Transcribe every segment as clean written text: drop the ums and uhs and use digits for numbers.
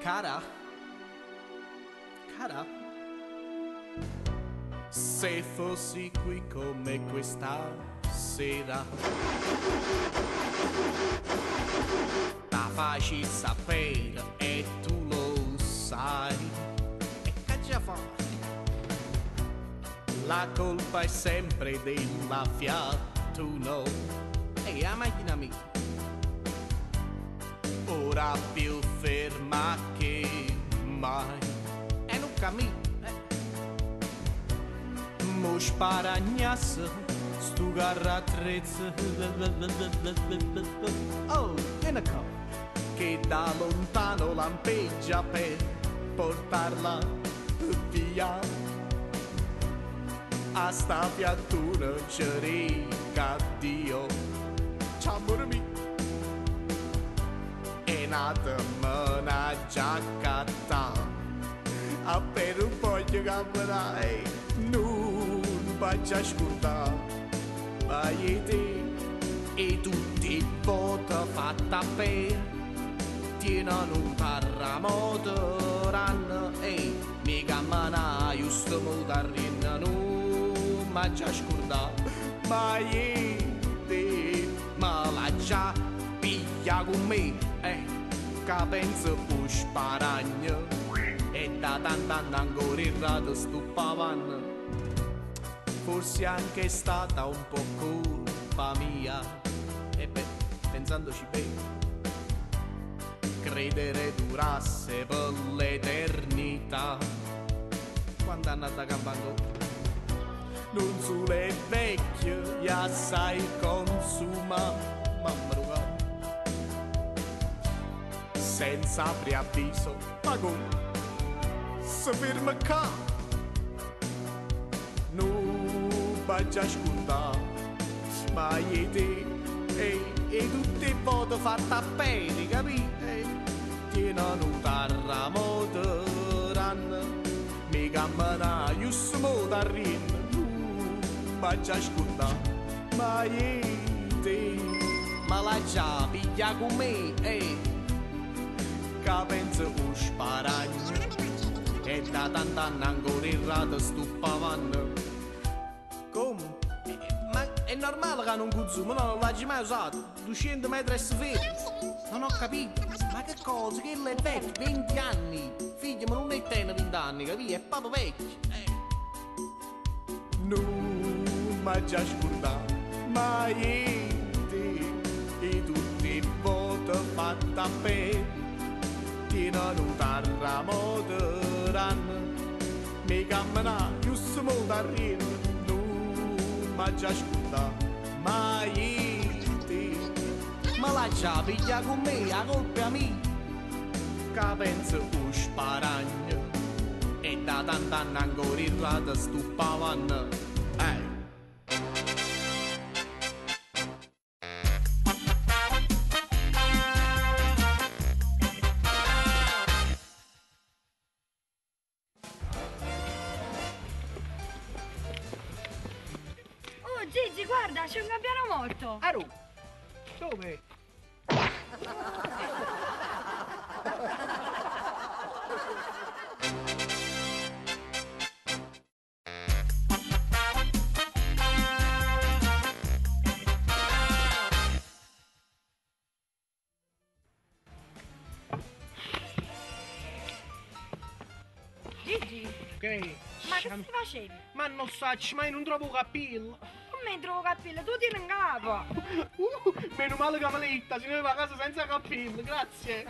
Cara, cara, se fossi qui con me questa sera, la facci sapere e tu lo sai. E che già fa? La colpa è sempre della Fiat Uno. Ehi, la macchina mia. Ora più ferma che mai. E non cammino. Mo sparagnasse stu carratrezza. Oh, vieni qua. Che da lontano lampeggia per portarla via. A sta Fiat Uno ci dica addio. Ciao amore mio. E nata me n'ha già accattata. Appena un po' camminai, non faccio ascoltare. Ma io te e tutti i voti fatta per tiene un terremoto ranno e mi cammina giusto motorino non mi già scordato. Ma io te me la già piglia con me, che penso un sparagno. E da tant'anni ancora il rato stuppavano. Forse è anche stata un po' colpa mia. E beh, pensandoci bene, credere durasse per l'eternità. Quando è andata campando? Non solo è vecchio, e assai consuma. Mamma mia. Senza preavviso, ma come? Si ferma qua. Non faccio ascoltare, ma io te e tutte le volte fatta bene, capite? Tiene un terremoto, ranno, mi cammina, giusto motorino, non faccio ascoltare, ma io te, ma la già piglia con me, che penso un sparagno. E da tant'anni ancora il rato stuppavano. Come? Ma è normale che non consumo, no, non l'ho mai usato. 200 metri SV. Non ho capito. Ma che cosa? Che è vecchio, 20 anni. Figlio, ma non è te 20 anni, capito? È proprio vecchio. Non mi già scordato, ma io te e tutte le volte fatta per tiene un terremoto ranno. Mi cammina giusto motorino, non mi già scordato, ma io te ma la già piglia con me, la colpa è mia, che penso un sparagno. E da tant'anni ancora il rato stuppavano. Oh Gigi, guarda, c'è un gabbiano morto. Aru, dove? Gigi, Ok. ma che stai facendo? Ma non so, ma io non trovo capello. Come trovo cappello? Tu tieni in capo. Meno male che me l'hai se ne va a casa senza cappello, grazie.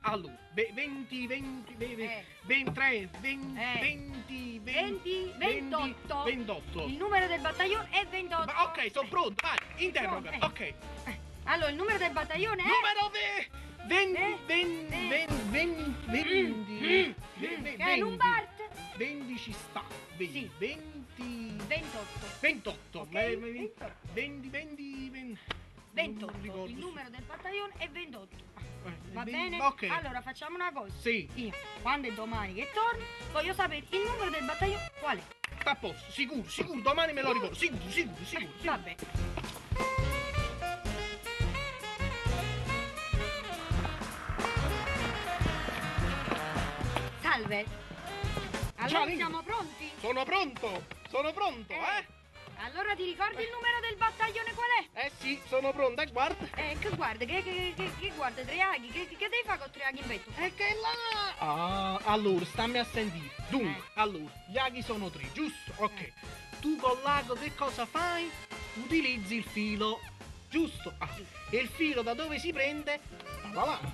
Allora, 20, 20, 23, 20, 20, 20, 28. 28. Il numero del battaglione è 28. Ma ok, sono pronto, vai, interroga, Pronto, ok. Allora, il numero del battaglione è... Numero 20, 20, 20, 20, Che non parte. 20 ci sta, 20, 20, 28. 28, Ok, 20, 20, 20, 28. ricordo. Il numero del battaglione è 28. Va Eh, bene? Ok. Allora facciamo una cosa. Sì. Io, quando è domani che torno, voglio sapere il numero del battaglione qual è. Sta a posto, sicuro, sicuro, domani me lo ricordo. Sicuro, sicuro, sicuro. Va bene. Salve. Allora Ciao, Lino. siamo pronti? Sono pronto, sono pronto, eh? Allora ti ricordi il numero del battaglione qual è? Eh sì, sono pronto, e guarda. Che guarda, che guarda, tre aghi, che devi fare con tre aghi in petto? E che là! Ah, allora, stammi a sentire. Dunque, allora, gli aghi sono tre, giusto? Ok. Tu con l'ago che cosa fai? Utilizzi il filo, giusto? Ah, e il filo da dove si prende? Dalla lana.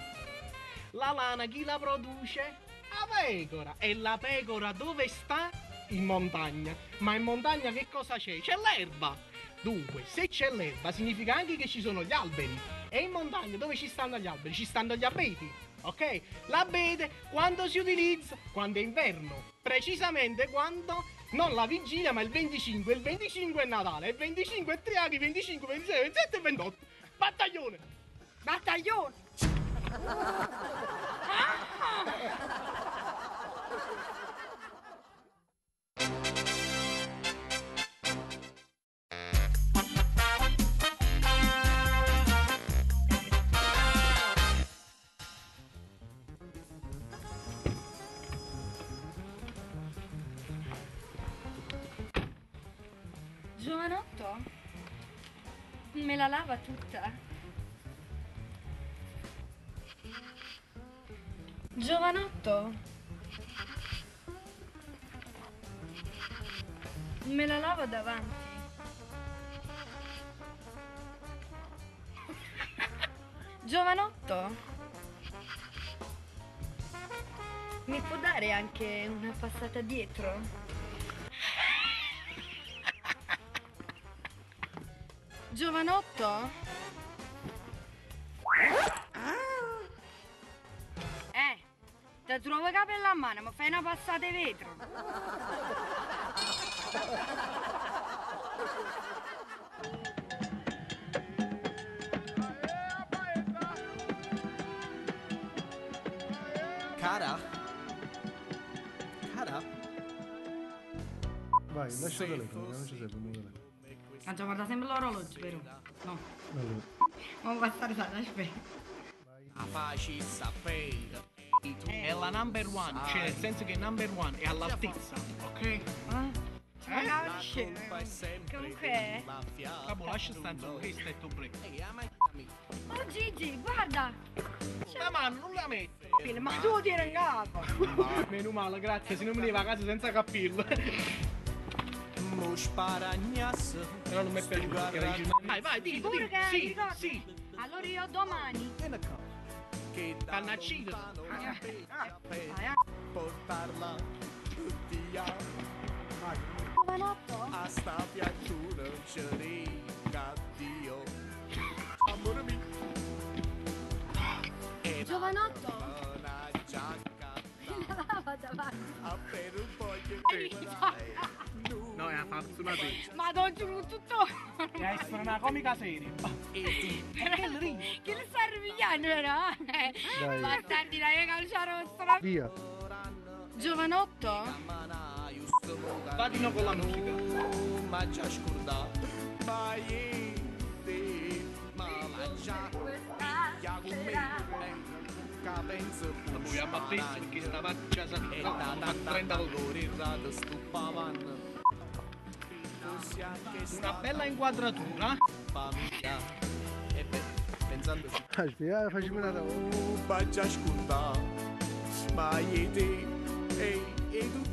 La lana chi la produce? La pecora. E la pecora dove sta? In montagna. Ma in montagna che cosa c'è? C'è l'erba. Dunque, se c'è l'erba significa anche che ci sono gli alberi. E in montagna dove ci stanno gli alberi? Ci stanno gli abeti. Ok? L'abete quando si utilizza? Quando è inverno. Precisamente quando non la vigilia, ma il 25. Il 25 è Natale. Il 25 è Triaghi, 25, 26, 27 e 28. Battaglione! Battaglione! Giovanotto? Me la lava tutta. Giovanotto? Me la lava davanti. Giovanotto? Mi può dare anche una passata dietro? Giovanotto? Ti trovo capello a mano, ma fai una passata di vetro. Cara. Cara. Vai, lascia il telefono, che non ci serve il mio telefono. Aggia guarda sempre l'orologio, però. No. Allora. Ma va a stare sana, aspetta. La facci sapere. È la number one, cioè nel senso che number one è all'altezza, ok? Eh? La colpa è sempre Comunque. Capo, lascia stare, insomma, questo è il tuo break. Oh Gigi, guarda! La mano non la metto! Ma tu lo tieni in capo! Meno male, grazie, se non me ne va a casa senza capirlo. Mo sparagnasse. Però non mi è piaciuto perché era vicino. Vai, vai, dillo, Sicuro dillo. che ti Sì, ricordi? sì. Allora io domani. Che da T'hanno ucciso. lontano Vai, eh. portarla via. Giovanotto? A sta piantura ci dica addio. Amore mio. E Giovanotto? Una giacca La lava davanti. a per un po' No, è una farsa te. Ma non giuro tutto. Deve essere una comica seria. Che le sta ripigliando, vero? Dai. Bastardi, dai, calciare questo. Via. Giovanotto? Vadino con la musica. Ma già scordato. Ma ieri, ma la già piglia con me. Che penso Poi a Battista perché sta faccia sa E da tanta 30 volte. dolore stuppavano. Una bella inquadratura. Famiglia. E beh, pensandoci. Aspetta, facciamo una volta. Ma già scordato. Ma ieri, e tu